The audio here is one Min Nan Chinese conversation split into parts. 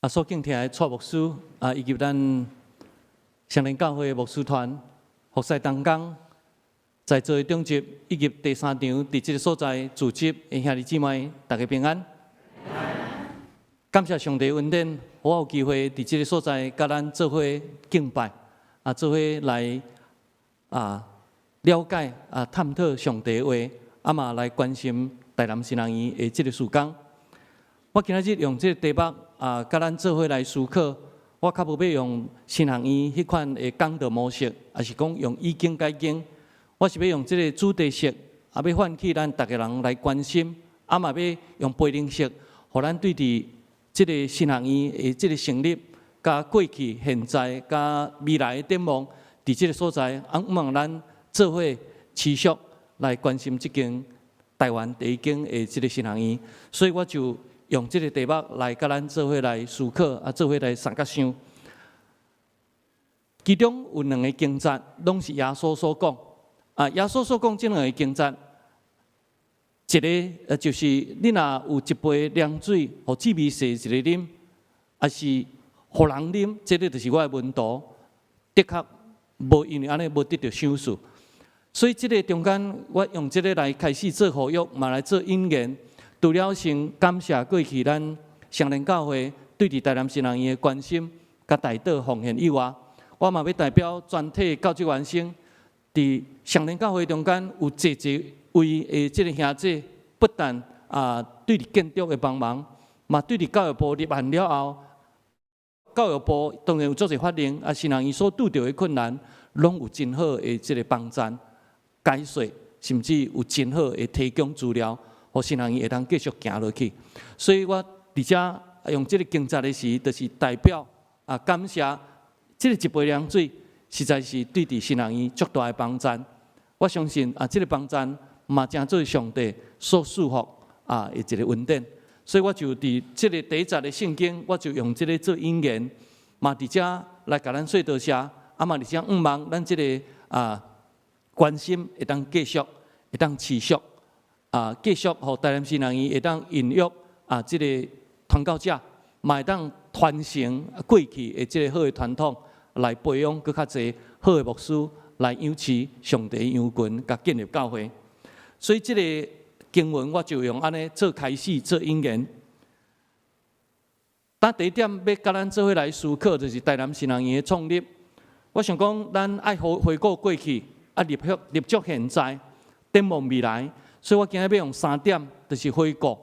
啊，所敬聽的蔡牧師啊，以及咱雙連教會的牧師團、服侍同工，在座的長執以及第三場佇這个所在組織的兄弟姊妹，大家平安。感謝上帝恩典，予我有機會佇這个所在，佮咱做伙敬拜，啊，做伙來啊了解啊探討上帝的話，啊嘛來關心台南神學院的這个事工。我今仔日用這个題目啊，佮咱做伙來思考。我較無欲用神學院彼款的講道模式，抑是講用以經解經。我是欲用這个主題式，啊，欲喚起咱逐个人來關心，啊嘛欲用培靈式，予咱對佇這个神學院的這个成立，佮過去、現在、佮未來的展望，佇這个所在，啊，向望咱做伙持續來關心這間台灣第一間的這个神學院，所以我就用這个題目來佮咱做伙來思考，啊，做伙來三角想。其中有兩个經節，攏是耶穌所講。啊，耶穌所講這兩个經節，一个就是你若有一杯涼水，予姊妹細一个啉，抑是予人啉，這个就是我的門徒，的確無因為按呢無得著賞賜。所以這个中間，我用這个來開始做呼籲，嘛來做引言。除了先感謝過去咱雙連教會對佇台南神學院的關心、佮代禱奉獻以外，我嘛欲代表全體教職員先，佇雙連教會中間有濟濟位的這个兄弟，不但啊對佇建築的幫忙，嘛對佇教育部立案了後，教育部當然有足濟法令，啊，神學院所拄著的困難，攏有真好的這个幫贊、解說，甚至有真好的提供資料，予神學院會當繼續行落去。所以我佇遮用這个經節的時，就是代表啊感謝這个一杯涼水，實在是對佇神學院足大的幫贊。我相信啊，這个幫贊嘛成做上帝所賜福啊的一个恩典。所以我就佇這个第一節的聖經，我就用這个做引言，嘛佇遮來共咱說多謝，啊嘛佇遮向望咱這个啊關心會當繼續，會當持續。啊，繼續予台南神學院會當孕育啊，這个傳教者，嘛會當傳承過去的這个好的傳統，來培養閣較濟好的牧師來養飼上帝的羊群，佮建立教會。所以這个經文我就用按呢做開始，做引言。但第一點欲佮咱做伙來思考，就是台南神學院的創立。我想講，咱愛回顧過去，啊，立足現在，展望未來。所以我今日欲用三點，就是回顧，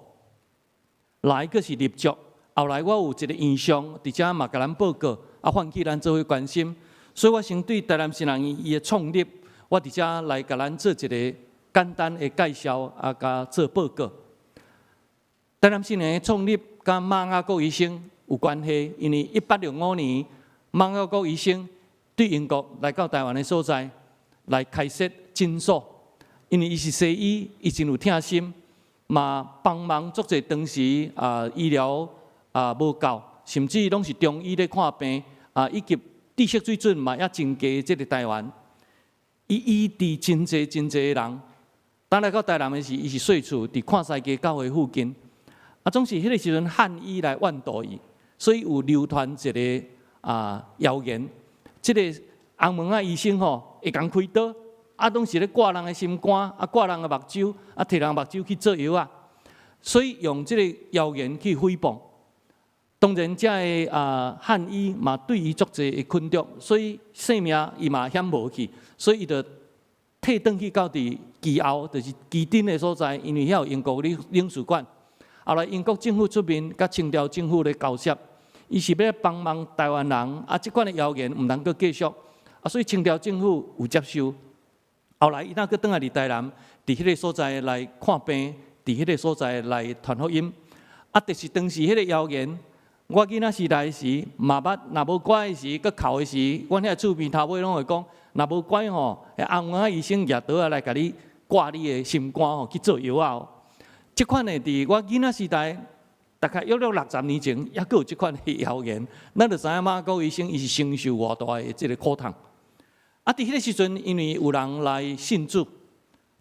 來閣是立足。後來我有一个異象，佇遮嘛共咱報告，啊，喚起咱做伙關心。所以我先對台南神學院伊的創立，我佇遮來共咱做一个簡單的介紹，啊，佮做報告。台南神學院創立佮馬雅各醫生有關係，因為1865年馬雅各醫生對英國來到台灣的所在來開設診所。因為伊是西醫，伊真有疼心，嘛幫忙足濟當時啊醫療啊無夠，甚至攏是中醫咧看病啊，以及知識水準嘛猶真低，這个台灣，伊醫治真濟真濟的人。當來到台南的時，伊是稅厝佇看西街教會附近，啊，總是彼个時陣漢醫來怨妒伊，所以有流傳一个啊謠言，這个紅毛仔醫生吼會共開刀。啊，攏是咧割人的心肝，啊，割人的目睭，啊，提人目睭去做藥仔，所以用這个謠言去誹謗。當然，這个啊漢醫嘛對伊足濟的困擾，所以性命伊嘛險無去，所以伊就退轉去到佇其後，就是旗津的所在，因為遐有英國領事館。後來英國政府出面，佮清朝政府咧交涉，伊是欲幫忙台灣人，啊，這款的謠言毋通閣繼續，啊，所以清朝政府有接受。後來，伊若閣轉來佇台南，佇彼个所在來看病，佇彼个所在來傳福音。啊，就是當時彼个謠言，我囡仔時代時，嘛捌，若無乖的時，閣哭的時，阮遐厝邊頭尾攏會講，若無乖吼，紅毛仔醫生舉刀仔來共你割你的心肝吼去做藥仔哦。這款的佇我囡仔時代，大概約略60年前，猶閣有這款的謠言。咱就知影馬雅各醫生伊是承受偌大的這个苦痛。啊！佇彼个時陣，因為有人來信主，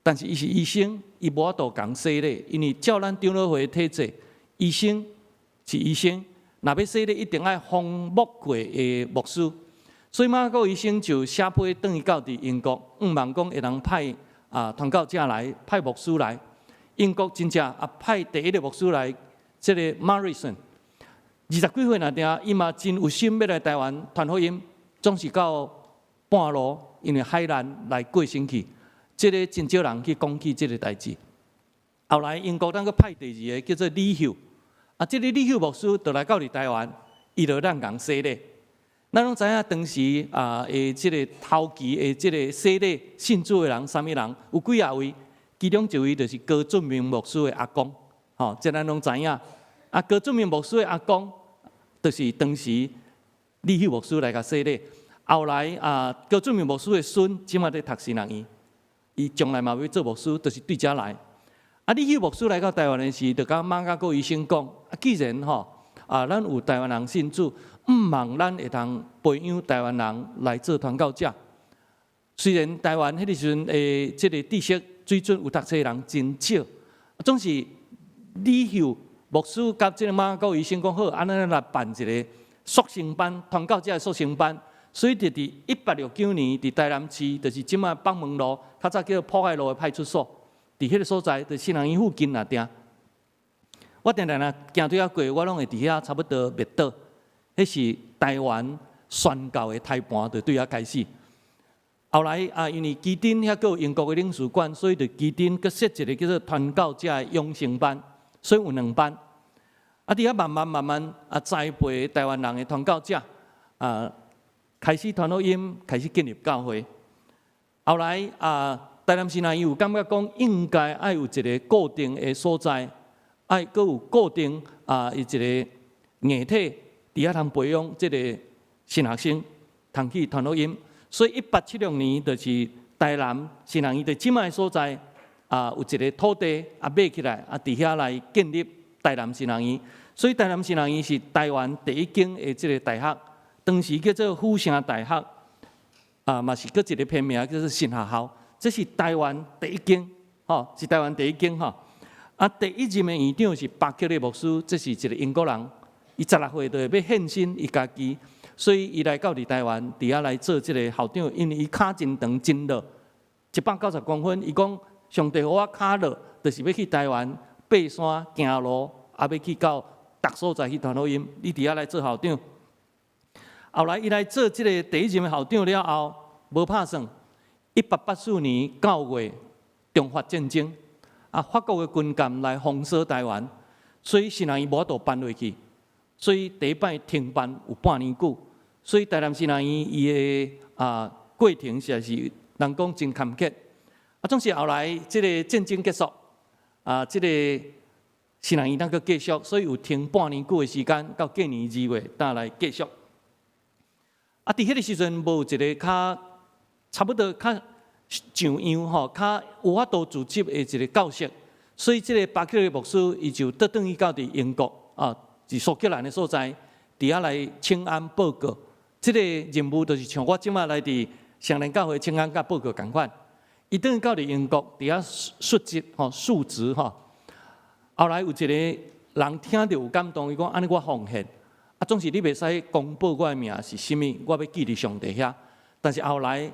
但是伊是醫生，伊無法度共洗禮，因為照咱長老會體制，醫生是醫生，若欲洗禮一定愛封牧過的牧師。所以馬雅各醫生就寫批轉去到佇英國，向望講會當派傳教者來，派牧師來。英國真正派第一个牧師來，這個 Morrison，20幾歲那陣，伊嘛真有心欲來台灣傳福音，總是到半路因為海難來過身去。這个真少人去講起這个代誌。後來英國當閣派第二个叫做李秀，這个李秀牧師就來到佇台灣，伊就咱共洗禮。咱攏知影當時的這个頭期的這个洗禮信主的人，啥物人？有幾仔位？其中一位就是高俊明牧師的阿公，吼，這咱攏知影。高俊明牧師的阿公，就是當時李秀牧師來共洗禮。後來高俊明牧師的孫，這馬佇讀神學院，伊將來嘛欲做牧師，就是對遮來。李秀牧師來到台灣的時，就共馬雅各醫生講：既然吼咱有台灣人信主，向望咱會當培養台灣人來做傳教者。雖然台灣彼个時陣的這个知識水準有讀冊的人真少，總是李秀牧師佮這个馬雅各醫生講好，按呢咱來辦一个速成班，傳教者的速成班。所以就佇1869年，佇台南市，就是這馬北門路，較早叫埔愛路的派出所，佇彼个所在，佇神學院附近那定。我定定若行對遐過，我攏會佇遐差不多默禱。彼是台灣宣教的開盤，就對遐開始。後來因為旗津遐閣有英國的領事館，所以佇旗津閣設一个叫做傳教者的養成班，所以有兩班。佇遐慢慢慢慢栽培台灣人的傳教者，開始傳福音，開始建立教會。後來台南神學院有感覺講，應該愛有一个固定的所在，愛閣有固定一个硬體，佇遐通培養這个神學生，通去傳福音。所以1876年，就是台南神學院佇這馬的所在有一个土地買起來，佇遐來建立台南神學院。所以台南神學院是台灣第一間的這个大學，當時叫做府城大學，嘛是閣一个別名叫做神學校。這是台灣第一間，吼，是台灣第一間吼。第一任的院長是巴克利牧師，這是一个英國人，伊16歲就欲獻身伊家己，所以伊來到佇台灣，佇遐來做這个校長，因為伊跤真長真落，190公分。伊講上帝予我跤落，就是欲去台灣爬山行路，欲去到逐所在去傳福音。伊佇遐來做校長。後來伊來做這个第一任的校長了後，無拍算。1884年9月，中法戰爭，法國的軍艦來封鎖台灣，所以神學院無法度辦落去，所以第一擺停辦有半年久。所以台南神學院伊的過程實在是人講真坎坷。總是後來這个戰爭結束，這个神學院當閣繼續，所以有停半年久的時間，到隔年2月才來繼續。佇彼个時陣無一个較差不多較像樣吼，較有法度組織的一个教室，所以這个巴克利牧師伊就倒轉去到佇英國佇蘇格蘭的所在，佇遐來請安報告。這个任務就是像我這馬來佇雙連教會請安佮報告仝款。伊轉去到佇英國，佇遐述職吼，述職吼。後來有一个人聽著有感動，伊講按呢我奉獻。總是你袂使公布我的名是啥物，我欲寄佇上帝遐。但是後來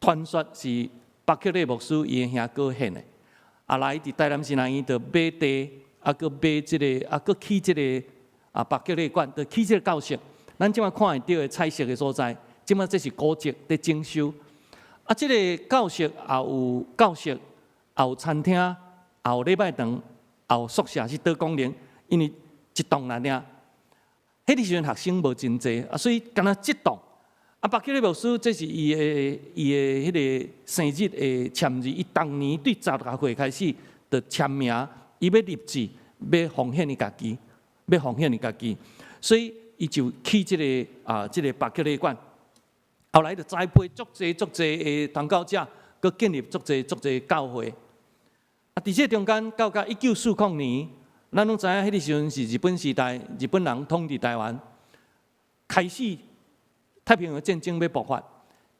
傳說是巴克利牧師伊的兄哥獻的。來佇台南神學院就買地，閣買這个，閣起這个巴克利館，就起這个教室。咱這馬看會著的彩色的所在，這馬這是古蹟佇整修。這个教室也有教室，也有餐廳，也有禮拜堂，也有宿舍是多功能，因為一棟爾。彼个時陣學生無真濟，所以敢若這棟。巴克利牧師這是伊的彼个生日的簽字，伊當年對16歲開始就簽名，伊欲立志，欲奉獻伊家己，欲奉獻伊家己，所以伊就起這个巴克利館。後來就栽培足濟足濟的傳教者，閣建立足濟足濟教會。佇這中間到甲1940年，咱攏知影彼个時陣是日本時代，日本人統治台灣，開始太平洋戰爭欲爆發。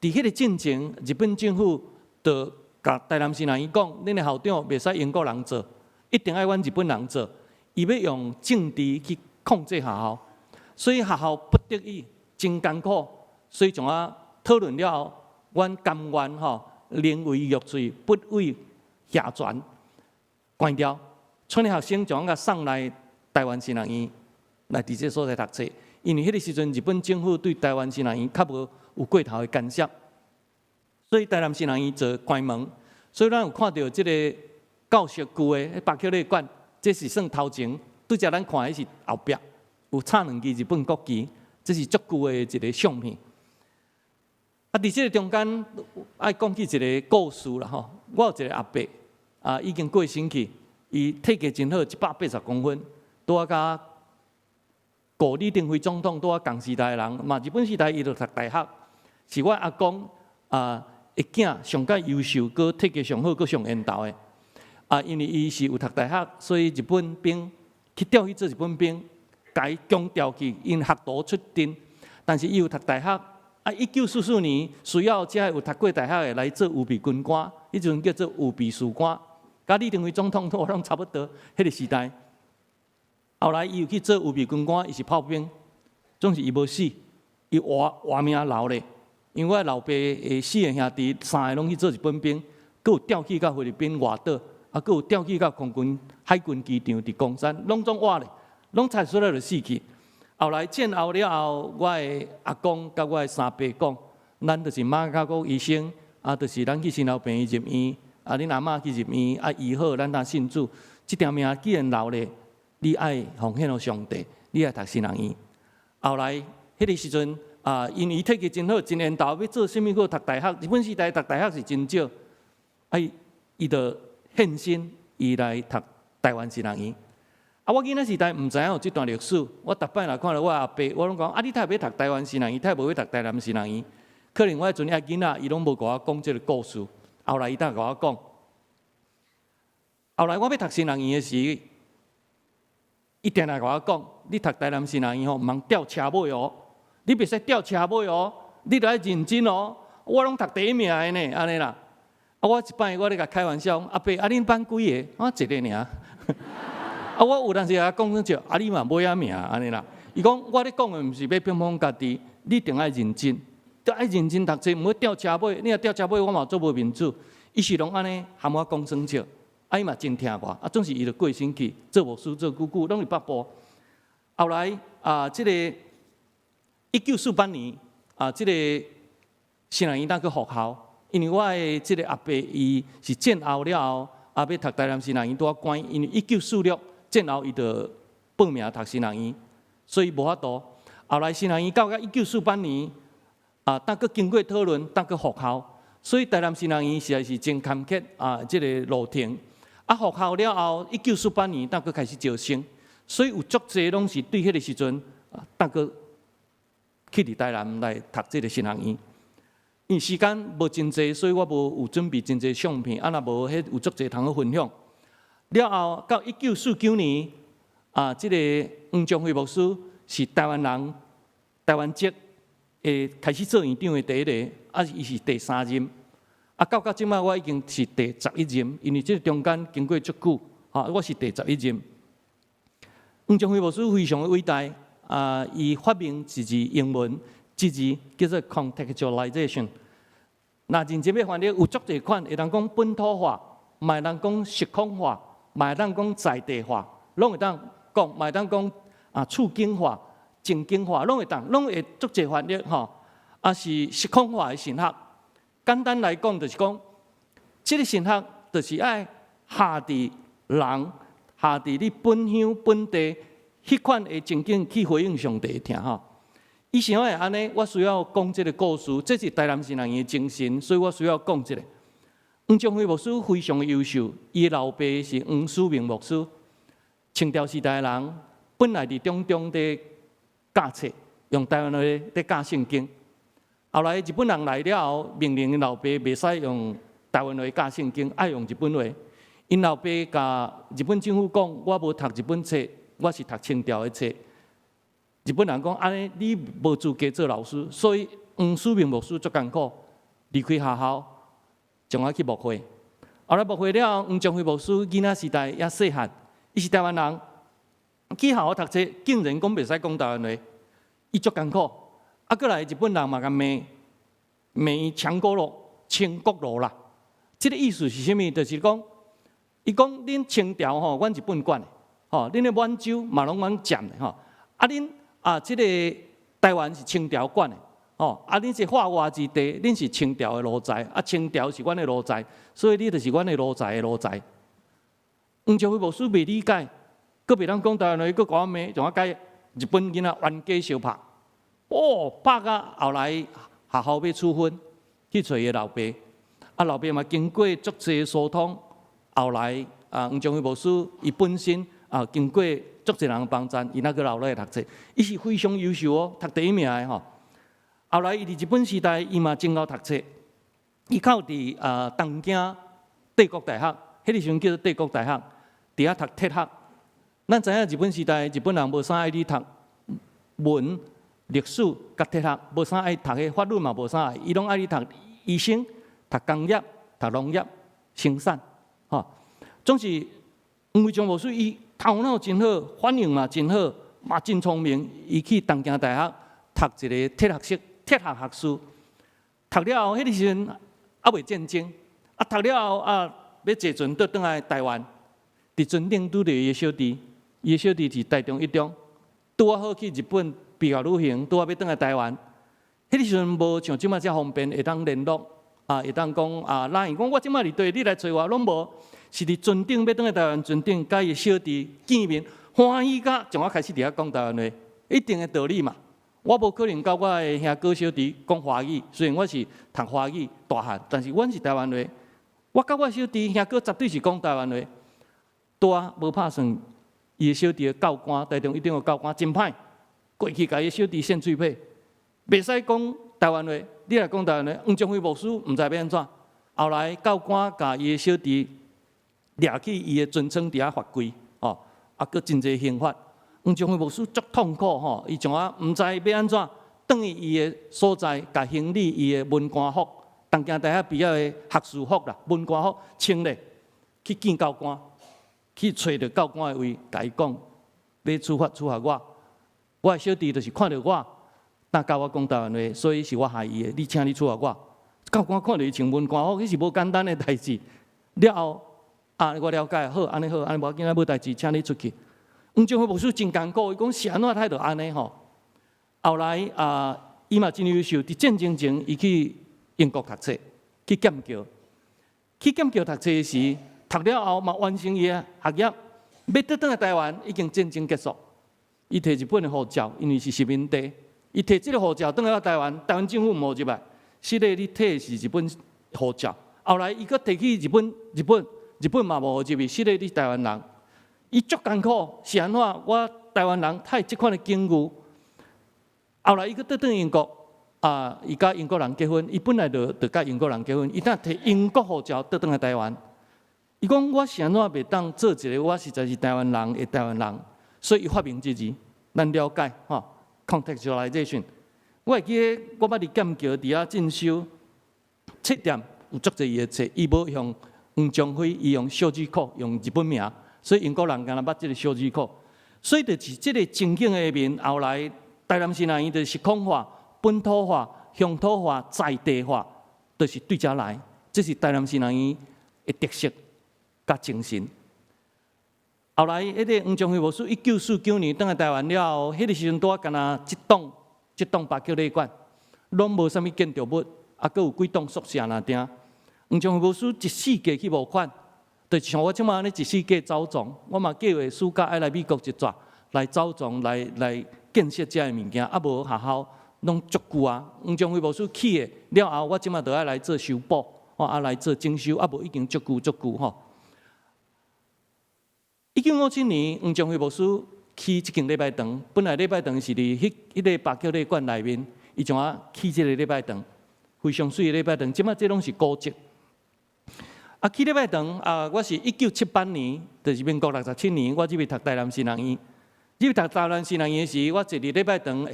佇彼个進前，日本政府就共台南神學院講，恁的校長袂使英國人做，一定愛阮日本人做。伊欲用政治去控制學校，所以學校不得已真艱苦，所以將我討論了後，阮甘願吼寧為玉碎，不為瓦全，關掉。賰學生將我送來台灣神學院來佇這所在讀冊，因為彼個時陣日本政府對台灣神學院較無有過頭的干涉，所以台南神學院就關門。所以咱有看著這個教室舊的巴克禮館，這是算頭前，拄才咱看的是後壁有插兩支日本國旗，這是足舊的一個相片。啊，佇這個中間愛講起一個故事啦吼。我有一個阿伯啊，已經過身去，伊體格真好，180公分，拄仔佮顧李登輝總統拄仔仝時代的人，嘛日本時代伊就讀大學，是我阿公啊的囝上蓋優秀，閣體格上好，閣上緣投的。啊，因為伊是有讀大學，所以日本兵去調去做日本兵，共伊強調去𪜶學徒出陣，但是伊有讀大學。啊，1944年需要遮有讀過大學的來做預備軍官，彼陣叫做預備士官，佮李登輝總統都攏差不多，彼個時代。後來伊有去做預備軍官，伊是炮兵，總是伊無死，伊活活命留咧。因為我老爸的四個兄弟，三个攏去做日本兵，閣有調去到菲律賓外島，啊，閣有調去到空軍海軍機場佇岡山，攏總活咧，攏差出來就死去。後來戰後了後，我的阿公佮我的三伯講，咱就是馬卡國醫生，啊，就是咱去神老病院入院，啊，恁阿嬤去入院，啊，醫好，咱當信主。這條命既然留咧，你愛奉獻予上帝，你愛讀神學院。後來彼個時陣啊，因為伊體格真好，真緣投，欲做啥物閣讀大學。日本時代讀大學是真少，啊，伊就獻身，伊來讀台灣神學院。啊！我囡仔時代毋知影有這段歷史，我逐擺若看著我阿伯，我攏講：啊，你呾欲讀台灣神學院，呾無欲讀台南神學院？可能我彼陣猶囡仔，伊攏無共我講這個故事。後來伊才共我講。後來我欲讀神學院的時，伊定定共我講：你讀台南神學院吼，毋通吊車尾哦！你袂使吊車尾哦！你著愛認真哦！我攏讀第一名的呢，按呢啦。啊，我一擺我咧共開玩笑，阿伯，啊，恁班幾个？我一个爾。啊！我有當時共伊講耍笑，啊，你嘛尾仔名按呢啦。伊講我咧講的毋是欲膨風家己，你一定愛認真，著愛認真讀冊，毋好吊車尾。你若吊車尾，我嘛足無面子。伊是攏按呢含我講耍笑，啊，伊嘛真疼我。啊，總是伊就過身去做牧師做久久，攏佇北部。後來啊，這個1948年啊，這個神學院當去復校，因為我的這個阿伯伊是戰後了後，啊，欲讀台南神學院拄仔關，因為1946。戰後，伊就報名讀神學院，所以無法度。後來神學院到1948年，啊，當閣經過討論，當閣復校，所以台南神學院實在是真坎坷啊，這個路程。啊，復校了後，1948年當閣開始招生，所以有足濟攏是對彼個時陣，當閣去佇台南來讀這個神學院。因為時間無真濟，所以我無有準備真濟相片，啊，若無彼有足濟通好分享。了後到1949年，啊，這個黃章輝牧師是台灣人，台灣籍會開始做院長的第一个，啊，伊是第三任。啊，到這擺我已經是第11任，因為這個中間經過足久，吼，我是第十一任。黃章輝牧師非常的偉大，啊，伊發明一字英文，這字叫做 contextualization。若認真欲翻譯，有足濟款，會當講本土化，嘛會當講時空化，嘛會當講在地化，攏會當講，嘛會當講啊處境化、情境化，攏會當，攏會足濟翻譯吼。啊是時空化的神學。簡單來講，就是講，這個神學就是愛下佇人，下佇你本鄉本地彼款的情景去回應上帝的疼吼。伊想會按呢，我需要講這個故事，這是台南神學院的精神，所以我需要講這個。黃章輝牧師非常的優秀，伊的老爸是黃書明牧師，清朝時代的人，本來佇中中佇教冊，用台灣話佇教聖經。後來日本人來了後，命令𪜶老爸袂使用台灣話教聖經，愛用日本話。𪜶老爸共日本政府講：我無讀日本冊，我是讀清朝的冊。日本人講：按呢你無資格做老師，所以黃書明牧師足艱苦，離開學校，將我去牧會。後來牧會了後，黃章輝牧師囡仔時代猶細漢，伊是台灣人，去學校讀冊，竟然講袂使講台灣話。伊足艱苦。啊，閣來日本人嘛共罵罵伊強國奴、清國奴啦。這個意思是啥物？就是講，伊講恁清朝吼，阮日本管的，吼，恁的滿洲嘛攏阮佔的吼。啊，恁啊，這個台灣是清朝管的，吼，啊，恁是化外之地，恁是清朝的奴才，啊，清朝是阮的奴才，所以你就是阮的奴才的奴才。黃朝輝牧師袂理解，閣袂當講台灣話，閣共我罵，像我共日本囡仔冤家相拍。哦，拍甲後來學校欲處分，去揣伊老爸，啊，老爸嘛經過足濟疏通，後來啊，黃朝輝牧師伊本身啊，經過足濟人幫贊，伊猶閣留落來讀冊，伊是非常優秀哦，讀第一名的吼。後來伊佇日本時代，伊嘛真𠢕讀冊，伊較佇啊東京帝國大學，彼個時陣叫做帝國大學，佇遐讀哲學。咱知影日本時代，日本人無啥愛你讀文、歷史佮哲學，無啥愛讀彼法律嘛，無啥愛，伊攏愛你讀醫生、讀工業、讀農業、生產，吼。總是黃偉章牧師，伊頭腦真好，反應嘛真好，嘛真聰明。伊去東京大學讀一個哲學系、哲學學士，讀了後，彼個時陣猶未戰爭，啊，讀了後啊，欲坐船倒轉來台灣，佇船頂拄著伊的小弟，伊的小弟是台中一中，拄仔好去日本畢業旅行，拄仔欲轉來台灣。彼個時陣無像這擺遮方便，會當聯絡啊，會當講啊，LINE 講我這擺佇佗，你來揣我攏無，是佇船頂欲轉來台灣船頂，佮伊的小弟見面，歡喜甲從仔開始佇遐講台灣話，一定的道理嘛。我無可能佮我的兄哥小弟講華語，雖然我是讀華語大漢，但是阮是台灣話。我佮我小弟兄哥絕對是講台灣話。拄仔無拍算，伊的小弟的教官，台中一中的教官真歹，過去共伊小弟扇喙䫌，袂使講台灣話。你若講台灣話，黃宗輝牧師毋知欲按怎。後來教官共伊的小弟掠去伊的船艙佇遐罰跪，吼，啊，閣真濟刑罰。黃宗輝牧師足痛苦吼，伊從仔毋知欲按怎，轉去伊的所在，共行李伊的文官服，東京大學畢業的學士服啦，文官服穿咧，去見教官，去揣著教官的位，共伊講，欲處罰處罰我，我的小弟就是看著我，當教我講台灣話，所以是我害伊的，你請你處罰我。教官看著伊穿文官服，彼是無簡單的代誌。了後，啊，我了解，好，按呢好，按呢無要緊，無代誌，請你出去。黃宗輝牧師真艱苦，伊講是按怎態度按呢吼？後來啊，伊嘛真優秀，佇戰爭前，伊去英國讀冊，去劍橋，去劍橋讀冊時，讀了後嘛完成伊的學業，欲倒轉來台灣，已經戰爭結束。伊提日本的護照，因為是殖民地，伊提這個護照轉來到台灣，台灣政府毋予入來，實際你提的是日本護照。後來伊閣提去日本，日本日本嘛無予入去，實際你台灣人。伊足艱苦，是按怎？我台灣人太這款的境遇。後來伊閣倒轉英國，啊，伊佮英國人結婚，伊本來就佮英國人結婚，伊當提英國護照倒轉來台灣。伊講我是按怎袂當做一個我實在是台灣人的台灣人，所以伊發明這字，咱了解吼，contextualization。我會記得我捌佇劍橋佇遐進修，冊店有足濟伊的冊，伊無用黃宗輝，伊用小智可，用日本名。所以英國人敢若捌這個小智可，所以就是這個情景下面，後來台南神學院就是時空化、本土化、鄉土化、在地化，就是對遮來，這是台南神學院的特色佮精神。後來，彼個黃宗輝牧師1949年轉來台灣了後，彼個時陣拄仔敢若這棟巴克禮館，攏無啥物建築物，啊，閣有幾棟宿舍爾定。黃宗輝牧師一四界去募款。就是像我這擺按呢一四界走傱，我嘛計劃暑假愛來美國一逝，來走傱，來建設遮个物件，啊無學校攏足舊啊。黃宗輝牧師起的了後，我這擺就愛來做修補，吼啊來做整修，啊無已經足舊足舊吼。1957年，黃宗輝牧師起這間禮拜堂，本來禮拜堂是佇彼個巴克禮館內面，伊將仔起這個禮拜堂，非常媠的禮拜堂。這擺這攏是古蹟。啊，起禮拜堂啊，我是1978年，就是民國67年，我入去讀台南神學院。入去讀台南神學院時，我坐佇禮拜堂的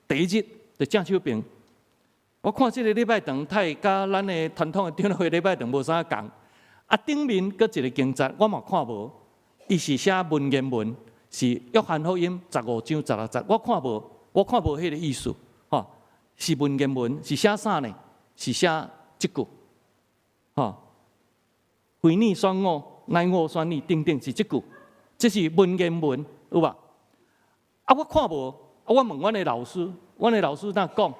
第一日，就正手邊。我看這個禮拜堂，太佮咱的傳統的長老會禮拜堂無啥仝。啊，頂面閣一個經節，我嘛看無，伊是寫文言文，是約翰福音15章16節，我看無。我看無彼个意思，吼，是文言文，是寫啥呢？是寫這句，吼，非你選我，乃我選你，等等，是這句，這是文言文，有無？啊，我看無，啊，我問阮的老師，阮的老師哪講？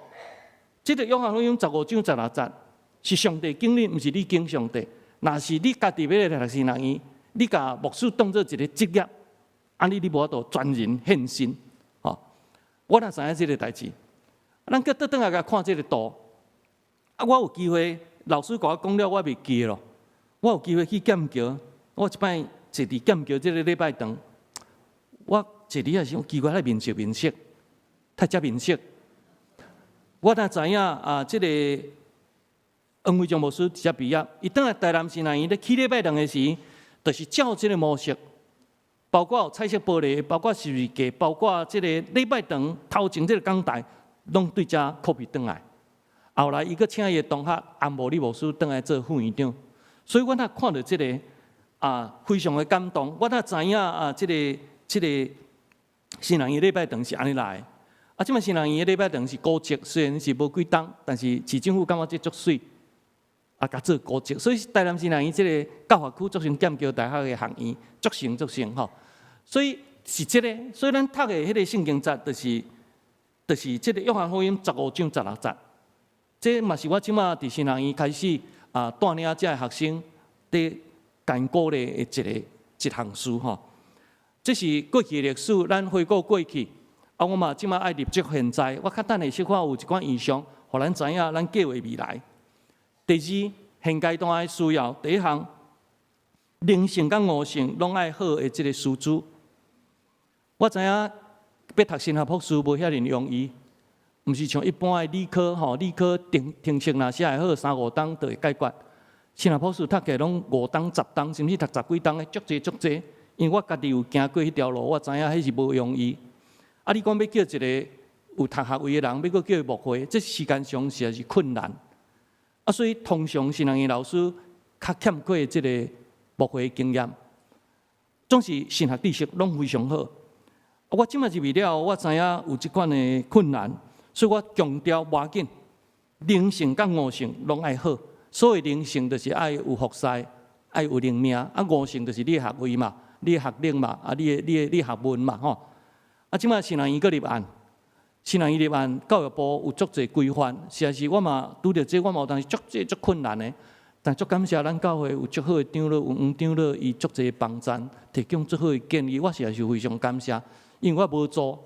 這個約翰福音15章16節是上帝揀你，毋是你揀上帝。若是你家己欲來讀神學院，你共牧師當做一個職業，按呢你無法度全人獻身。吼，我哪知影這個代誌？咱閣倒轉來共看這個圖。啊，我有機會，老師共我講了，我袂記咯。我有機會去劍橋，我一擺坐佇劍橋這个禮拜堂，我坐佇遐時，奇怪，彼面色面色，太遮面熟。我哪知影啊？這个黃偉章牧師直接畢業，伊轉來台南神學院咧起禮拜堂的時，就是照這个模式，包括有彩色玻璃，包括十字架，包括這个禮拜堂頭前這个講台，攏對遮 copy 轉來。後來伊閣請伊的同學安慕里牧師轉來做副院長，所以我若看著這个啊，非常的感動。我哪知影啊，這个神學院禮拜堂是按呢來的。啊，這擺神學院的禮拜堂是古蹟，雖然是無幾冬，但是市政府感覺這足媠，啊，共做古蹟。所以台南神學院這个教學區足像劍橋大學的學院，足像足像吼。所以是這个，所以咱讀的彼个聖經節，就是這个約翰福音十五章十六節。這嘛是我這擺佇神學院開始啊，帶領這个學生佇共𪜶鼓勵的一項事吼。這是過去的歷史，咱回顧過去。啊，我嘛這擺愛立足現在，我較等下小可有一寡異象，予咱知影咱計劃未來。第二，現階段的需要，第一項，靈性佮悟性攏愛好的這个師資。我知影欲讀神學博士無遐爾容易，毋是像一般的理科吼，理科成績若寫會好，三五冬就會解決。神學博士讀起來攏5冬、10冬，甚至讀十幾冬的，足濟足濟。因為我家己有行過彼條路，我知影彼是無容易。啊！你講欲叫一个有讀學位的人，欲閣叫伊牧會，這時間上實在是困難。啊，所以通常神學院老師較欠缺這个牧會經驗，總是神學知識攏非常好。我這擺入去了後，我知影有這款的困難，所以我強調無要緊，靈性佮悟性攏愛好。所謂靈性，就是愛有服侍，愛有靈命；啊，悟性就是你的學位嘛，你的學歷嘛，啊，你的學問嘛，吼。啊，這擺神學院閣入案，神學院入案，教育部有足濟規範，實在是我嘛拄著這，我嘛有當時足濟足困難的。但足感謝咱教會有足好的長老，有黃長老，伊足濟幫贊，提供足好的建議，我實在是非常感謝。因為我無做，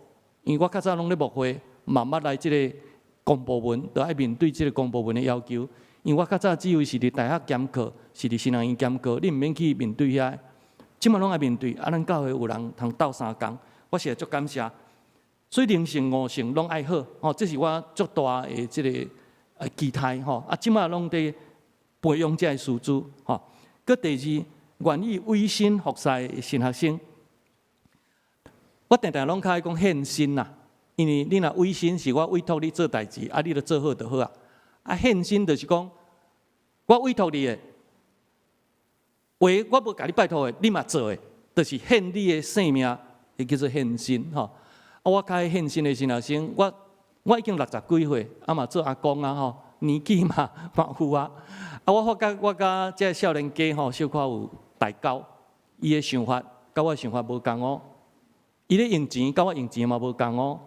因為我較早攏咧牧會，嘛捌來這个公部門，著愛面對這个公部門的要求。因為我較早只有是佇大學兼課，是佇神學院兼課，你毋免去面對遐，這擺攏愛面對。啊，咱教會有人通鬥相共。我實在足感謝，所以靈性悟性攏愛好，吼，這是我足大的這个期待吼。啊，這擺攏佇培養這个師資，吼。閣第二，願意委身服侍的神學生，我定定攏較愛講獻身啦，因為你若委身是我委託你做代誌，啊，你著做好就好啊。啊，獻身就是講，我委託你的，話我無共你拜託的，你嘛做的，就是獻你的性命。彼叫做獻身吼，啊！我較愛獻身的神學生，我已經六十幾歲，啊嘛做阿公啊吼，年紀嘛有啊。啊，我發覺我佮這个少年家吼，小可有代溝，伊的想法佮我想法無仝哦。伊咧用錢，佮我用錢嘛無仝哦。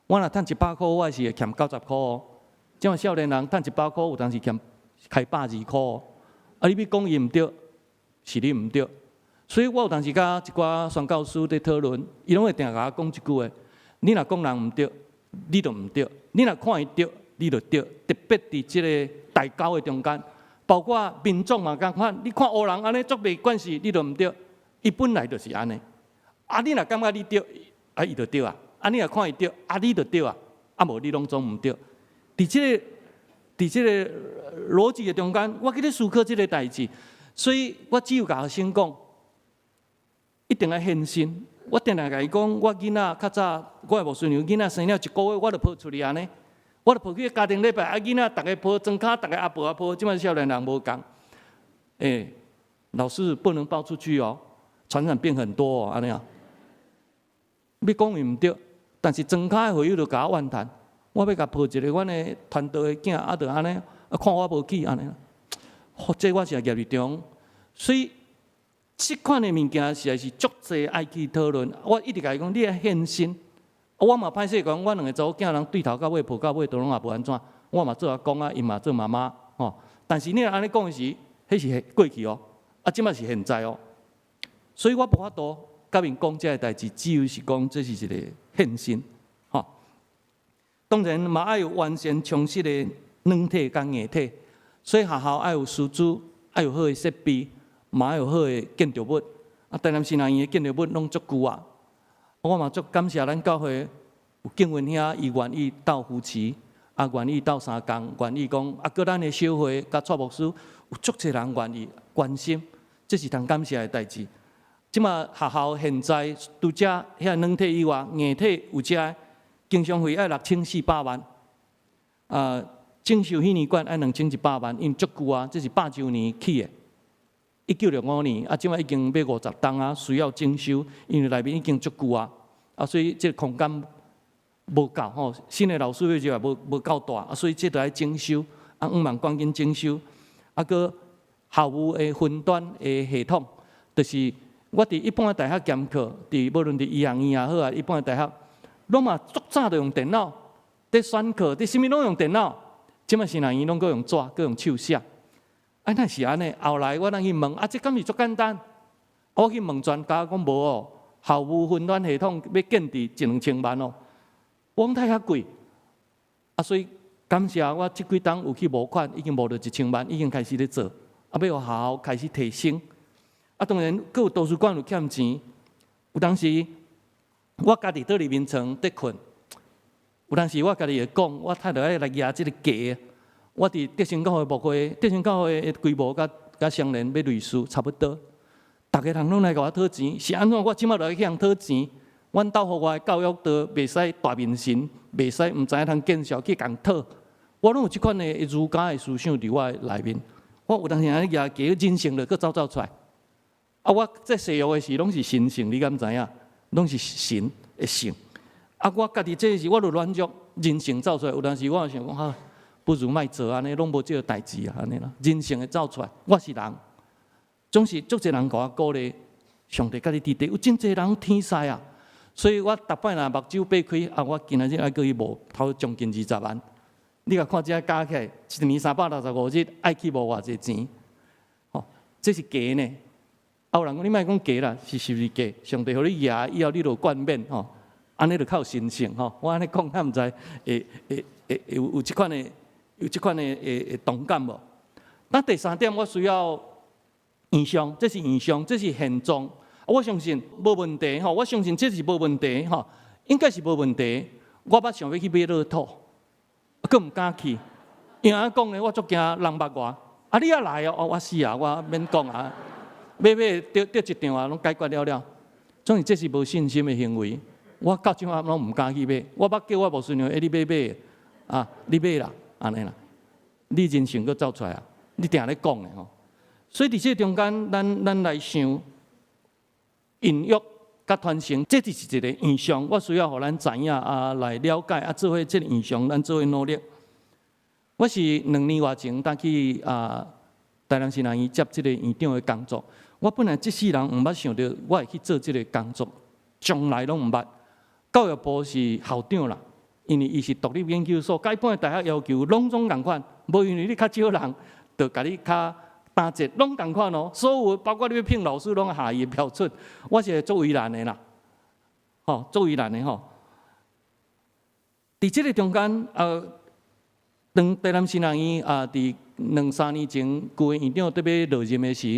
我若趁100箍，我是會欠90箍哦。這種少年人趁100箍，有當時欠開120箍哦。啊，你欲講伊毋對，是你毋對。所以我有當時佮一寡宣教師佇討論，伊攏會定共我講一句話：你若講人毋對，你就毋對；你若看伊對，你就對。特別佇這个代溝的中間，包括民眾嘛仝款，你看烏人按呢足袂慣勢，你就毋對。伊本來就是按呢。啊，你若感覺你對，啊伊就對啊。啊，你若看伊對，啊你就對啊。啊無你攏總毋對。佇這个邏輯的中間，我去咧思考這个代誌，所以我只有共學生講，一定愛獻身。我定定共伊講，我囡仔較早，我的牧師娘囡仔生了一個月，我就抱出去按呢，我就抱去家庭禮拜，啊囡仔逐个抱莊跤，逐个阿婆阿婆，這擺少年人無仝。欸，老師不能抱出去哦，傳染病很多哦，按呢啊。欲講伊毋對，但是莊跤的會友就共我怨嘆，我欲共抱一个阮的傳道的囝，啊，就按呢，啊，看我無起按呢。這我是業力中，所以這款的物件實在是足濟愛去討論。我一直共伊講，你愛獻身。我嘛歹勢講，阮兩个查某囝人對頭到尾抱到尾都攏也無按怎。我嘛做阿公啊，伊嘛做媽媽，吼。但是你若按呢講的時，彼是過去哦，啊，這馬是現在哦。所以我無法度共𪜶講這个代誌，只有是講這是一个獻身，吼。當然嘛愛有完善充實的軟體佮硬體，所以學校愛有師資，愛有好的設備，嘛愛有好的建築物。啊，台南新學院的建築物攏足舊啊。我嘛足感謝咱教會有敬文兄，伊願意鬥扶持，啊，願意鬥相共，願意講，啊，閣咱的小會佮蔡牧師有足濟人願意關心，這是通感謝的代誌。這馬學校現在除遮遐軟體以外，硬體有遮經常費愛6400萬，啊，整修紀念館愛2100萬，因為足舊啊，這是百周年起的，1965年，啊，這馬已經欲50冬啊，需要整修，因為內面已經足舊啊，啊，所以這個空間無夠吼，新的老師欲入來無夠大，啊，所以這著愛整修，啊，向望趕緊整修，啊，閣校務的雲端的系統，就是我佇一般的大學兼課，佇無論佇醫學院也好啊，一般的大學，攏嘛足早就用電腦，佇選課，佇啥物攏用電腦，這馬新學院攏閣用紙，閣用手寫。啊，若是按呢？後來我咱去問，啊，這敢是足簡單？我去問專家講無哦，校務雲端系統欲建置一兩千萬哦，我講太較貴。啊，所以感謝我這幾冬有去募款，已經募著一千萬，已經開始咧做，啊，欲予學校開始提升。啊，當然，閣有圖書館有欠錢。有當時我家己倒佇眠床佇睏，有當時我家己會講，我太著愛來舉這个價。我佇德勝教會牧會，德勝教會的規模佮雙連欲類似差不多。逐个人攏來共我討錢，是按怎？我這馬就愛去予人討錢。阮兜予我的教育都袂使大面神，袂使毋知影通見笑去共討。我攏有這款的儒家的思想佇我的內面。我有當時按呢舉價，人性就閣走走出來。啊，我這誓約的時攏是神性，你敢知影？攏是神的性。啊，我家己這時我就軟弱，人性走出來。有當時我想講，哈，不如莫做按呢，攏無這个代誌啊，按呢啦。人性會走出來，我是人，總是足濟人共我鼓勵，上帝佮你佇佇，有真濟人天使啊。所以我逐擺若目睭擘開，啊，我今仔日愛閣去募，頭將近20萬。你共看這加起來，一年365日，愛去募偌濟錢？吼，這是假呢。啊，有人講你莫講假啦，是毋是假？上帝予你舉以後，你就冠冕吼，按呢就較有神聖吼。我按呢講，敢毋知會會會有這款的同感無？那第三點，我需要異象，這是異象，這是現狀。我相信無問題吼，我相信這是無問題吼，應該是無問題。我捌想欲去買樂透，閣毋敢去，因為按怎講呢？我足驚人捌我。啊，你也來哦？我死啊！我免講啊，買買得得一場啊，攏解決了了。總是這是無信心的行為。我到這馬攏毋敢去買。我捌叫我牧師娘，欸，你買買啊，你買啦，按呢啦。你人性閣走出來啊！你定咧講的吼。所以佇這中間，咱來想孕育佮傳承，這就是一个異象。我需要予咱知影啊，來了解啊，做伙這个異象，咱做伙努力。我是2年外前才去啊，台南新學院接這个院長的工作。我本來這世人毋捌想著我會去做這个工作，從來攏毋捌。教育部是校長啦，因為伊是獨立研究所，佮一般的大學要求攏總仝款，無因為你較少人，就共你較擔責，攏仝款哦。所有包括你欲聘老師，攏合伊的標準。我是會足為難的啦，吼，足為難的吼。佇這个中間，當台南新學院啊，佇兩三年前，舊的院長佇欲落任的時，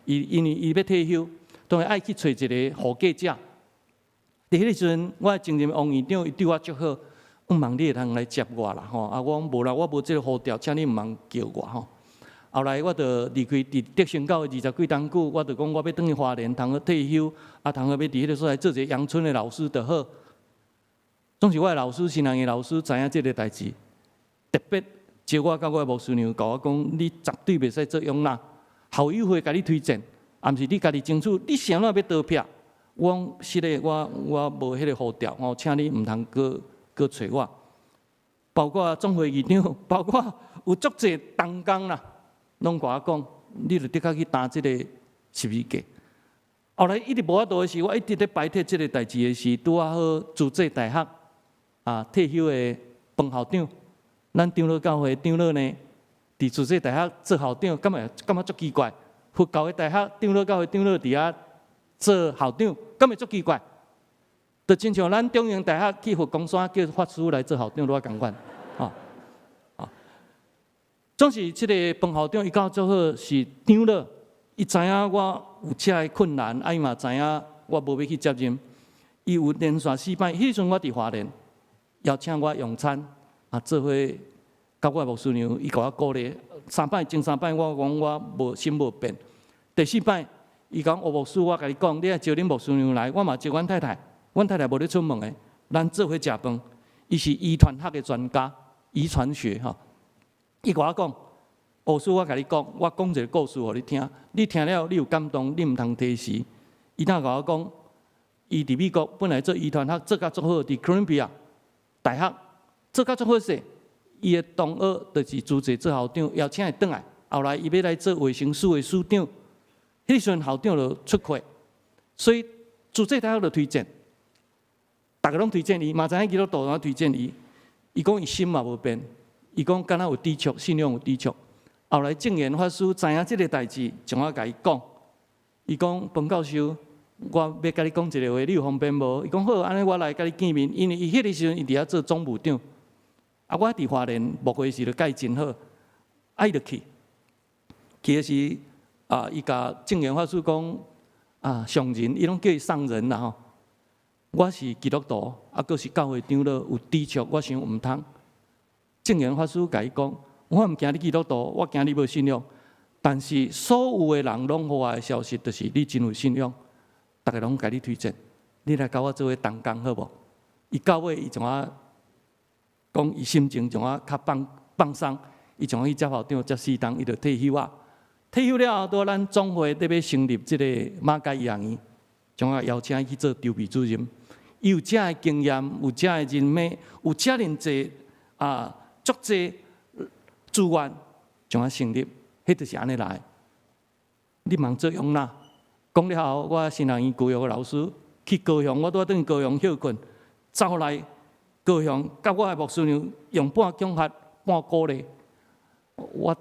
伊因為伊欲退休，當然愛去揣一个後繼者。佇彼个時陣，我的前任王院長伊對我足好，向望你會通來接我啦吼。啊，我講無啦，我無這个呼召，請你毋通叫我吼。後來我就離開佇德勝教會20幾冬久，我就講我欲轉去花蓮，通好退休，啊，通好欲佇彼个所在做一个陽春的老師就好。總是我的老師，新人的老師知影這个代誌，特別招我佮我的牧師娘，共我講，你絕對袂使做養老，校友會共你推薦，抑毋是你家己爭取，你啥物欲倒撇？我講是咧，我無彼個護照吼，請你毋通閣閣揣我。包括總會議長，包括有足濟同工啦，攏共我講，你著的確去擔這個十字架。後來一直無法度的時，我一直咧排斥這個代誌的時，拄仔好慈濟大學啊退休的彭校長，咱長老教會長老呢，佇慈濟大學做校長，敢會感覺足奇怪？佛教的大學長老教會長老佇遐做校長，敢會足奇怪？就親像咱中正大學去佛光山叫法師來做校長，拄仔仝款，吼。總是這个彭校長伊佮我做好是長老，伊知影我有遮个困難，啊伊嘛知影我無欲去接任。伊有連續四擺，彼時陣我佇花蓮，邀請我用餐，啊做伙佮我牧師娘，伊共我鼓勵。三擺前三擺我講我無心無變，第四擺伊講吳牧師，我共你講，你愛招恁牧師娘來，我嘛招阮太太，阮太太無咧出門的，咱做伙食飯。伊是遺傳學的專家，遺傳學吼。伊共我講，吳師，我共你講，我講一個故事予你聽，你聽了你有感動，你毋通推辭。伊當共我講，伊佇美國本來做遺傳學做甲足好，佇哥倫比亞大學做甲足好勢。伊的同學就是慈濟做校長，邀請伊轉來。後來伊欲來做衛生署的署長，彼時陣校長就出缺，所以慈濟大學就推薦，逐个攏推薦伊，嘛知影基督徒攏推薦伊。伊講伊心嘛無變，伊講敢若有抵觸，信仰有抵觸。後來證嚴法師知影這个代誌，將我共伊講，伊講彭教授，我欲共你講一个話，你有方便無？伊講好，按呢我來共你見面，因為伊彼个時陣伊佇遐做總務長。啊，我佇花蓮牧會時就佮伊真好，啊，伊就去，去的時啊，伊共證嚴法師講啊，上人，伊攏叫伊上人啦吼。我是基督徒，啊，閣是教會長老，有抵觸，我想毋通。證嚴法師共伊講，我毋驚你基督徒，我驚你無信仰。但是所有的人攏予我的消息，就是你真有信仰，逐个攏共你推薦，你來佮我做伙同工好無？伊到尾伊將我講，伊心情將我較放放鬆，伊將我去接校長接四冬，伊就退休啊。退休了後，拄咱總會咧欲成立這个馬偕醫學院，將我邀請去做籌備主任。伊有遮个經驗，有遮个人脈，有遮爾濟啊，足濟資源，將我成立，彼就是按呢來。你茫做容納，講了後，我神學院舊約的老師去高雄，我拄仔轉去高雄歇睏，走來高雄，佮我的牧師娘用半恐嚇半鼓勵，我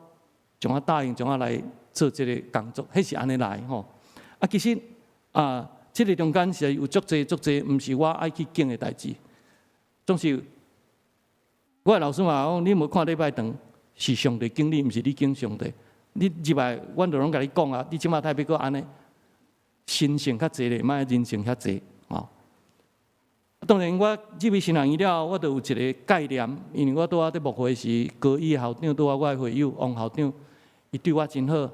將我答應，將我來做這个工作，彼是按呢來吼。啊，其實啊，這个中間是有足濟足濟，毋是我愛去揀的代誌。總是我的老師嘛講，你無看禮拜堂是上帝揀你，毋是你揀上帝。你入來，阮就攏共你講啊，你這馬太欲閣按呢，神性較濟咧，莫人性較濟吼。當然，我入去神學院了後，我就有一個概念，因為我拄仔佇牧會時，高一校長拄仔我的會友王校長，伊對我真好。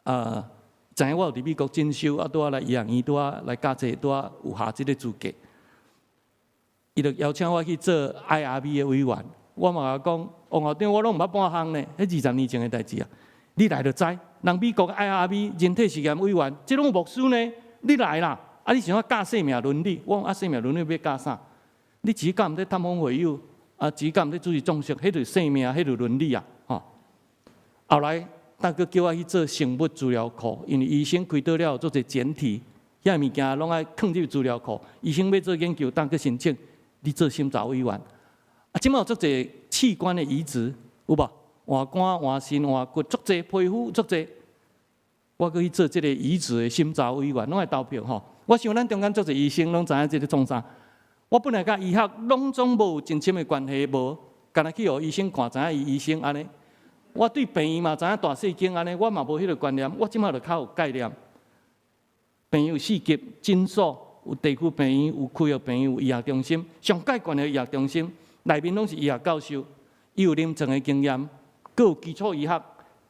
啊，知影我有佇美國進修，啊，拄仔來醫學院，拄仔來教冊，拄仔有下這个資格。伊就邀請我去做 IRB 的委員，我嘛共伊講，王校長，我攏毋捌半項呢，彼20年前的代誌啊。你來就知，人美國 IRB 人體實驗委員，這攏有牧師呢，你來啦。啊，你想欲教生命倫理？我講啊，生命倫理欲教啥？你只敢毋咧探訪會友，啊，只敢毋咧主持葬式，彼就是生命，彼就是倫理啊，吼。後來，大哥叫我去做生物資料庫，因為醫生開刀了後做一個檢體，遐物件攏愛囥入資料庫。醫生欲做研究，當去申請，你做審查委員。啊，這馬有足濟器官的移植，有無？換肝、換腎、換骨，足濟皮膚，足濟。我閣去做這个移植的審查委員，攏愛投票吼。我想咱中間足濟醫生攏知影這个創啥。我本來佮醫學攏總無真深的關係，無，干焦去予醫生看，知影伊醫生按呢。我對病院嘛知影大細間按呢，我嘛無彼个觀念。我這馬就較有概念。病院有四級診所，有地區病院，有區域病院，有醫學中心。上蓋懸的醫學中心，內面攏是醫學教授，伊有臨床的經驗，閣有基礎醫學，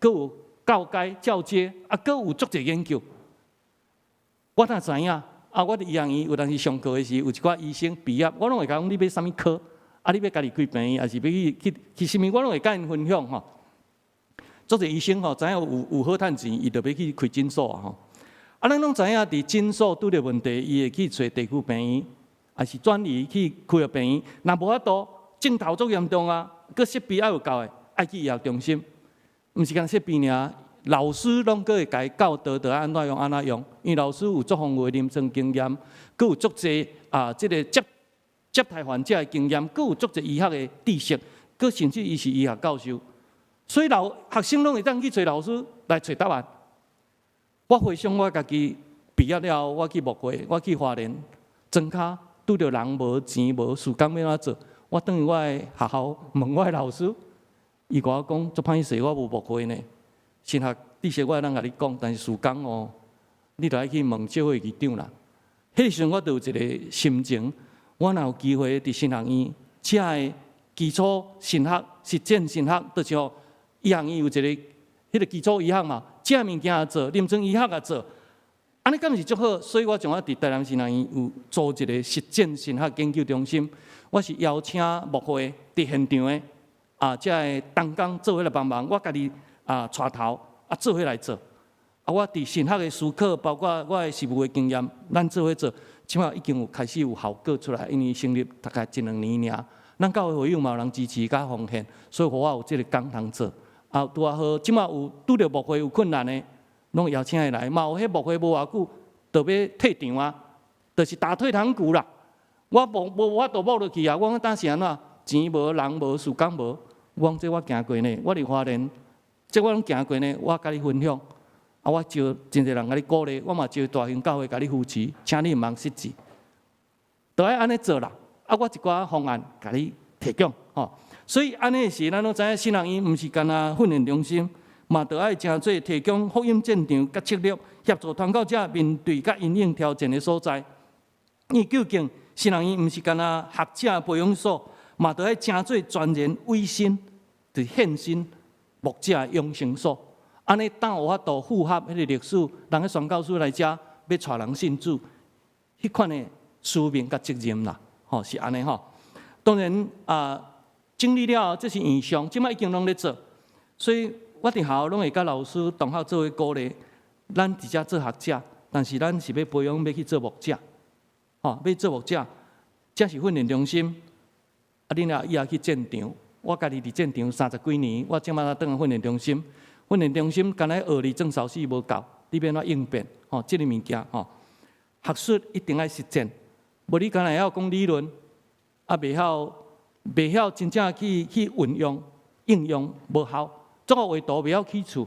閣有教階教階，啊，閣有足濟研究。我哪知影？啊，我佇醫學院有當時上課的時，有一寡醫生畢業，我攏會共講你欲啥物科？啊，你欲家己開病院，抑是欲去去去啥物？我攏會共𪜶分享吼。足濟醫生吼，知影有有好趁錢，伊就欲去開診所啊吼。啊，咱攏知影，佇診所拄著問題，伊會去揣地區病院，抑是轉移去區域病院。若無法度，症頭足嚴重啊，閣設備猶有夠的，愛去醫學中心。毋是干焦設備爾，老師攏閣會共伊教導，著愛按怎用按怎用。因為老師有足豐富的臨床經驗，閣有足濟啊，這个接待患者的經驗，閣有足濟醫學的知識，閣甚至伊是醫學教授，所以老學生攏會當去揣老師來揣答案。我回想我家己畢業了後，我去牧會，我去花蓮莊跤，拄著人無錢無事工欲按怎做？我轉去我的學校問我的老師，伊共我講足歹勢，我無牧會呢。神學知識我會當共你講，但是事工哦，你著愛去問教會議長啦。彼個時陣我就有一個心情，我若有機會佇神學院，遮的基礎神學、實踐神學，就是吼醫學院有一个彼个基礎醫學嘛，這物件也做，臨床醫學也做，按呢敢毋是足好？所以我將我佇台南神學院有組一個實踐神學研究中心，我是邀請牧會佇現場的啊，遮个同工做伙來幫忙，我家己啊帶頭啊做伙來做。啊，我佇神學的思考，包括我的實務的經驗，咱做伙做，這擺已經有開始有效果出來，因為成立大概一兩年爾，咱教會會友嘛有人支持佮奉獻，所以予我有這个工通做。啊，拄仔好，這擺有拄著牧會有困難的，攏邀請伊來。嘛有彼牧會無偌久，就欲退場啊，就是打退堂鼓啦。我無無法度牧落去啊！我講當時按怎？錢無，人無，時間無。我講這我行過呢，我佇花蓮，這我攏行過呢，我佮你分享。啊，我招真濟人共你鼓勵，我嘛招大型教會共你扶持，請你毋通失志，著愛按呢做啦。啊，我一寡方案共你提供吼。所以按呢時，咱攏知影神學院毋是干焦訓練中心，嘛著愛成做提供福音戰場佮策略，協助傳教者面對佮因應挑戰的所在。因為究竟神學院毋是干焦學者培養所，嘛著愛成做全人委身，就是獻身牧者養成所。按呢，當有法度符合彼個歷史，人彼宣教師來遮欲帶人信主，彼款的使命佮責任啦，吼是按呢吼。當然啊，整理了後，這是現象，這擺已經攏咧做，所以我佇學校攏會佮老師同學做伙鼓勵，咱佇遮做學者，但是咱是欲培養欲去做牧者，吼，欲做牧者，這是訓練中心，啊，恁若以後去戰場，我家己佇戰場三十幾年，我這擺才轉來訓練中心。訓練中心干焦學理裝壽司無夠，你欲按怎應變？吼，這个物件吼，學術一定愛實踐，無你干焦會曉講理論，啊，袂曉真正去運用應用無效，足夠畫圖袂曉起厝，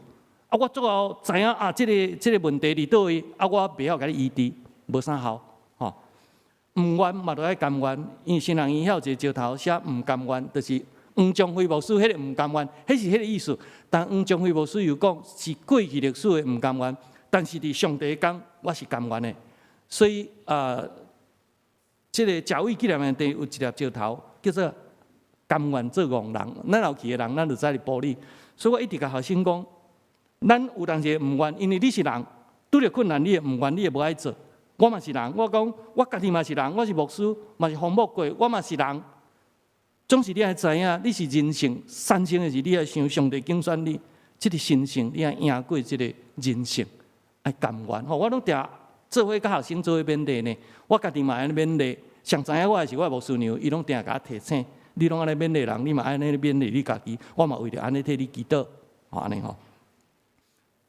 啊，我足夠知影啊，這个問題佇佗位，啊，我袂曉共你醫治，無啥效，吼。毋願嘛，著愛甘願，因為神學院遐有一個石頭寫毋甘願，就是黃宗輝牧師彼个毋甘願，彼是彼个意思。但黃宗輝牧師又講是過去歷史的毋甘願，但是佇上帝講，我是甘願的。所以啊，這个賈偉紀念園有一粒石頭，叫做甘願做戇人。咱有去的人，咱就知佇埔里。所以我一直共學生講，咱有當時毋願，因為你是人，拄著困難你會毋願，你會無愛做。我嘛是人，我講我家己嘛是人，我是牧師，嘛是奉牧過，我嘛是人。總是你愛知影，你是人性產生的時，你愛想上帝揀選你，這个神聖，你愛贏過這个人性，愛甘願。吼，我攏定做伙佮學生做伙勉勵呢。我家己嘛按呢勉勵，上知影我的是我的牧師娘，伊攏定共我提醒，你攏按呢勉勵人，你嘛按呢勉勵你家己。我嘛為著按呢替你祈禱，吼按呢吼。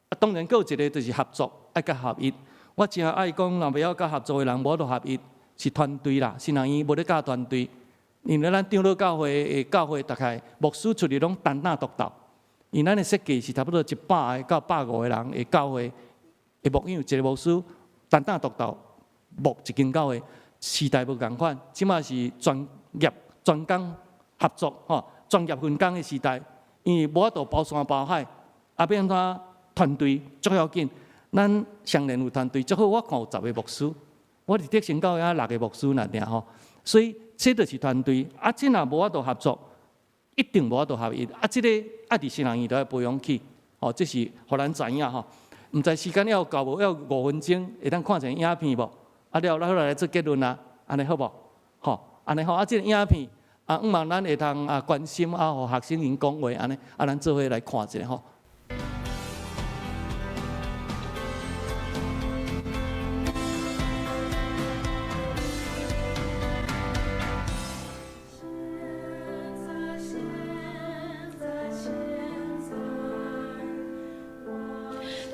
啊，當然，閣有一个就是合作，愛佮合一。我誠愛講，若袂曉佮合作的人，無法度合一，是團隊啦。神學院無咧教團隊。因為咱長老教會的教會，大概牧師出去攏單打獨鬥。因咱的設計是差不多100個到150個人的教會的牧養，一個牧師單打獨鬥牧一間教會，時代無仝款，這擺是專業專工合作吼，專業分工的時代。因為無法度包山包海，啊欲按怎團隊足要緊。咱雙連有團隊足好，我看有十個牧師，我佇德成教會啊六個牧師爾爾吼，所以這就是團隊。啊，這若無法度合作，一定無法度合一。啊，這个愛佇神學院都愛培養起，吼，這是予咱知影吼。毋知時間猶有夠無？猶有5分鐘，會當看一個影片無？啊了，咱來做結論啊，按呢好無？吼，按呢好。啊，這个影片啊，向望咱會通啊關心啊，予學生𪜶講話按呢，啊，咱做伙來看一下吼。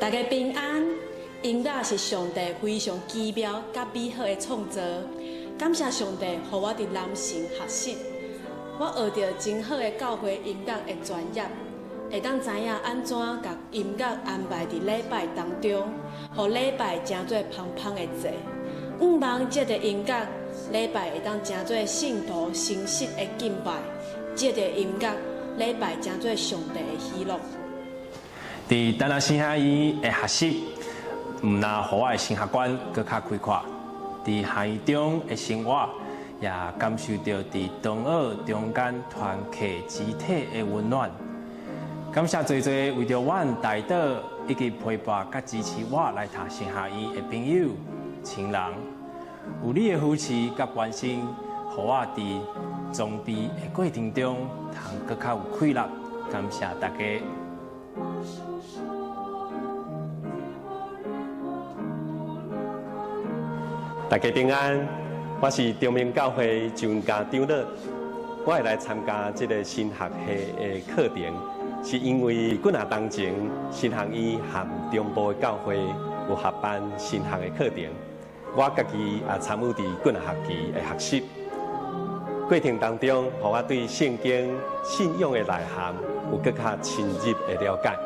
大家平安。音樂是上帝非常奇妙佮美好的創造。感謝上帝，予我佇南神學習，我學著真好的教會音樂的專業，會當知影按怎共音樂安排佇禮拜當中，予禮拜成做芳芳的祭。向望藉著音樂，禮拜會當成做聖徒誠實的敬拜；藉著音樂，禮拜成做上帝的喜樂。佇台南神學院的學習，毋但予我的神學觀閣較開闊，佇學院中的生活，也感受著佇長老中間團契肢體的溫暖。感謝濟濟為著阮代禱以及陪伴佮支持我來讀神學院的朋友、親人，有你的扶持佮關心，予我佇裝備的過程中，通閣較有氣力。感謝大家。大家平安，我是中明教會張家長老，我會來參加這個神學系的課程，是因為幾若當前神學院和中部的教會有合辦神學的課程，我家己也參與佇幾若學期的學習過程當中，予我對聖經信仰的內涵有閣較深入的了解。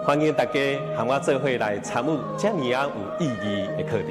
歡迎大家和我做伙來參與這爾仔有意義的課程。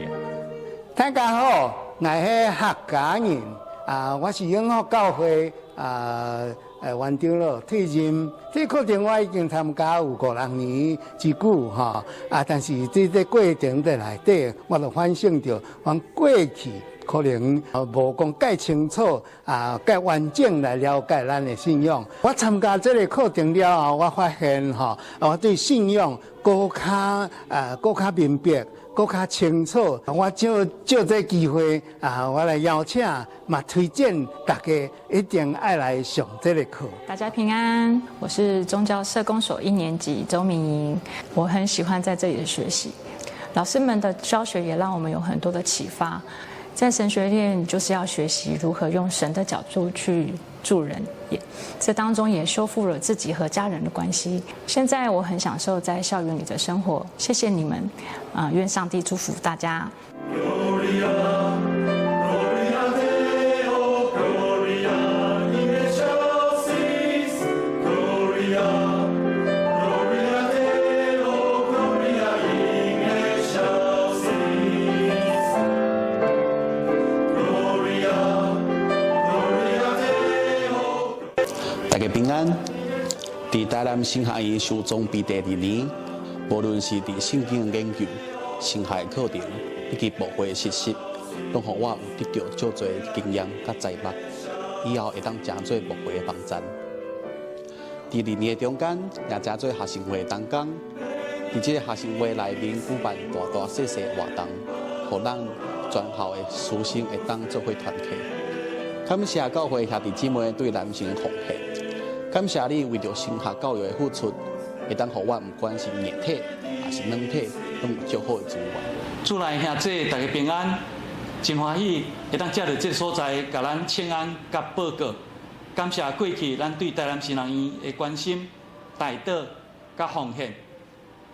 大家好，𠊎係客家人啊，我是永福教會啊，袁長老退任。這課程我已經參加有五六年之久吼啊，但是這個過程的內底，我就反省著，講過去可能無講蓋清楚啊，蓋完整來了解咱的信仰。我參加這個課程了後，我發現吼，我對信仰閣較啊，閣較明白，閣較清楚。我借借這機會啊，我來邀請，嘛推薦大家一定愛來上這個課。大家平安，我是宗教社工所一年級周明瑩，我很喜歡在這裡的學習，老師們的教學也讓我們有很多的啟發。在神學院就是要學習如何用神的角度去助人，也這當中也修復了自己和家人的關係。現在我很享受在校園裡的生活，謝謝你們，啊，願上帝祝福大家。 Gloria, Gloria Deo, Gloria in excelsis, Gloria, Gloria Deo, Gloria in excelsis, Gloria, Gloria Deo。大家平安。佇台南神學院修裝備第二年，無論是佇聖經的研究、神學的課程以及牧會的實習，攏予我有得著足濟經驗佮才目，以後會當成做牧會的幫贊。佇二年的中間，也成做學生會的同工。佇這個學生會內面舉辦大大細細的活動，予咱全校的師生會當做伙團契。感謝教會兄弟姊妹對南神的奉獻，感謝你為著神學教育的付出，會當予我毋管是硬體抑是軟體，攏有足好的資源。主內兄弟大家平安，真歡喜會當藉著這個所在，共咱請安佮報告。感謝過去咱對台南神學院的關心、代禱佮奉獻。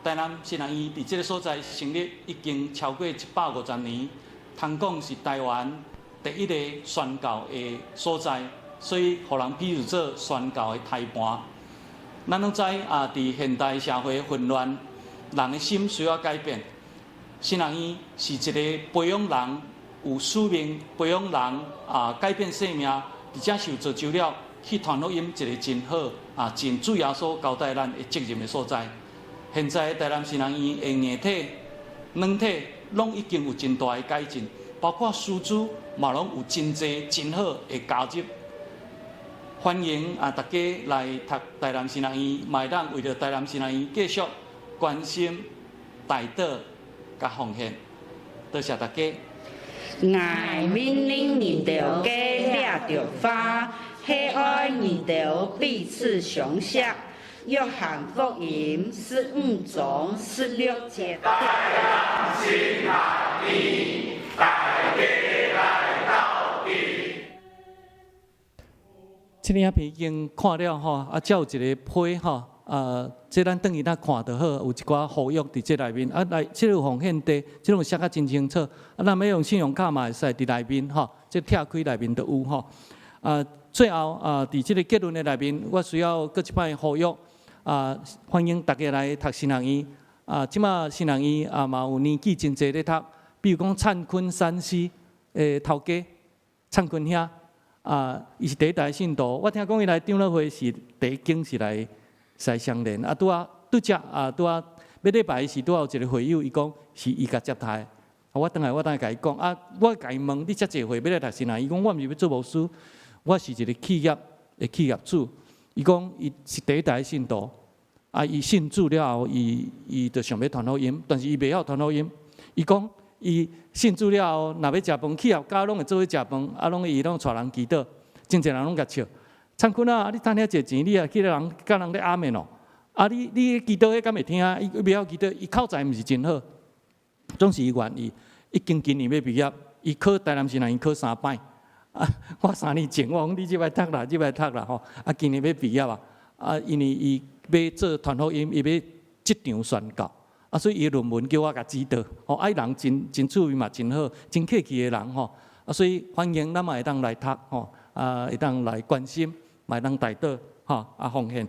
台南神學院佇這個所在成立已經超過150年，通講是台灣第一個宣教的所在，所以予人比喻做宣教的胎盤。咱攏知啊，佇現代社會混亂，人的心需要改變。神學院是一個培養人有使命、培養人啊改變生命，而且受造就了去傳福音一個真好啊，真主耶穌交代咱的責任的所在。現在台南神學院的硬體、軟體攏已經有真大的改進，包括師資嘛攏有真濟真好的加入。歡迎啊，大家來讀台南神學院，嘛會當為著台南神學院繼續關心、代禱、佮奉獻。多謝大家。𠊎命令恁兜皆掠著話，係愛恁兜彼此相錫。約翰福音15章16節。台南神學院，大家來鬥陣。這個影片已經看了吼，啊，才有一個批吼，這咱轉去那看就好，有一寡呼籲佇這內面，啊，來，這個有奉獻地，這攏寫甲真清楚。啊，咱欲用信用卡嘛會使佇內面吼，這拆開內面都有吼。啊，最後啊，佇這個結論的內面，我需要閣一擺呼籲，啊，歡迎大家來讀神學院。啊，這馬神學院啊嘛有年紀真濟咧讀，比如講燦坤山師的頭家，燦坤兄，啊，伊是第一代信徒。我聽講伊來長老會是第一間是來來相連，啊，拄仔拄則啊，拄仔欲禮拜時拄仔有一個會友，伊講是伊共接待。我轉來我轉來共伊講，啊，我共伊問你遮濟歲欲來讀神學？伊講我毋是欲做牧師，我是一個企業的企業主。伊講伊是第一代信徒。啊！伊信主了後，伊伊就想欲傳福音，但是伊袂曉傳福音。伊講，伊信主了後，若欲食飯，企業家攏會做伙食飯，啊，攏伊攏帶人祈禱，真濟人攏共笑。燦坤啊，你趁遐濟錢，你也去人佮人咧阿門哦？啊，你你祈禱彼敢會聽？伊袂曉祈禱，伊口才毋是真好，總是伊願意。已經今年欲畢業，伊考台南神學院考三擺。啊，我三年前我講你這擺讀啦，這擺讀啦吼。啊，今年欲畢業啊，啊，因為伊欲做傳福音，伊欲職場宣教，啊，所以伊論文叫我共指導。吼，啊，伊人真真趣味嘛，真好，真客氣的人吼。啊，所以歡迎咱嘛會當來讀吼，啊，會當來關心，嘛會當代禱吼，啊，奉獻。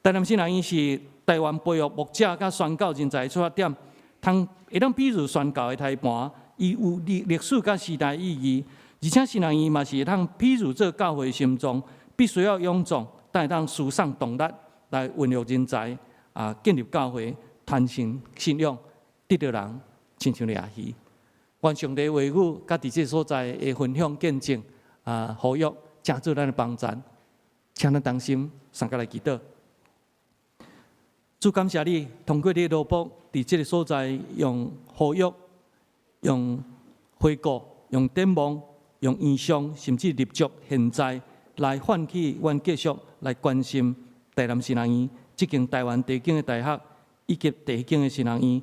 台南神學院是台灣培育牧者佮宣教人才的出發點，通會當比如宣教的胎盤，伊有歷歷史佮時代意義，而且神學院嘛是會通比如做教會心臟，必須要臃腫，但會當輸送動力。來孕育人才，啊，建立教會，傳承信仰，得著人親像掠魚。願上帝話語，佮佇這所在的分享見證，啊，呼籲，成做咱的幫贊，請咱同心，相佮來祈禱。主感謝你，通過你的奴僕，佇這个所在用呼籲、用回顧、用展望、用異象，甚至立足現在，來喚起阮繼續來關心台南神學院這間台灣第一間的大學，以及第一間的神學院。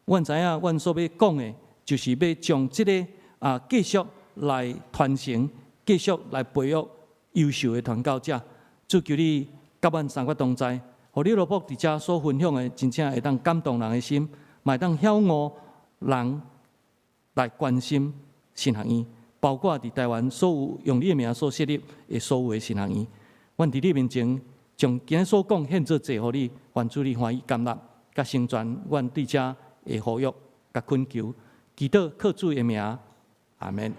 阮知影，阮所欲講的，就是欲將這个啊繼續來傳承，繼續來培育優秀的傳教者。主求你佮阮三個同在，予你奴僕佇遮所分享的，真正會當感動人的心，嘛會當曉悟人來關心神學院，包括佇台灣所有用你的名所設立的所有的神學院。阮佇你面前將今日所講獻做祭予你，願主你歡喜甘納，佮成全阮對遮的呼籲佮懇求，祈禱靠主的名，阿門。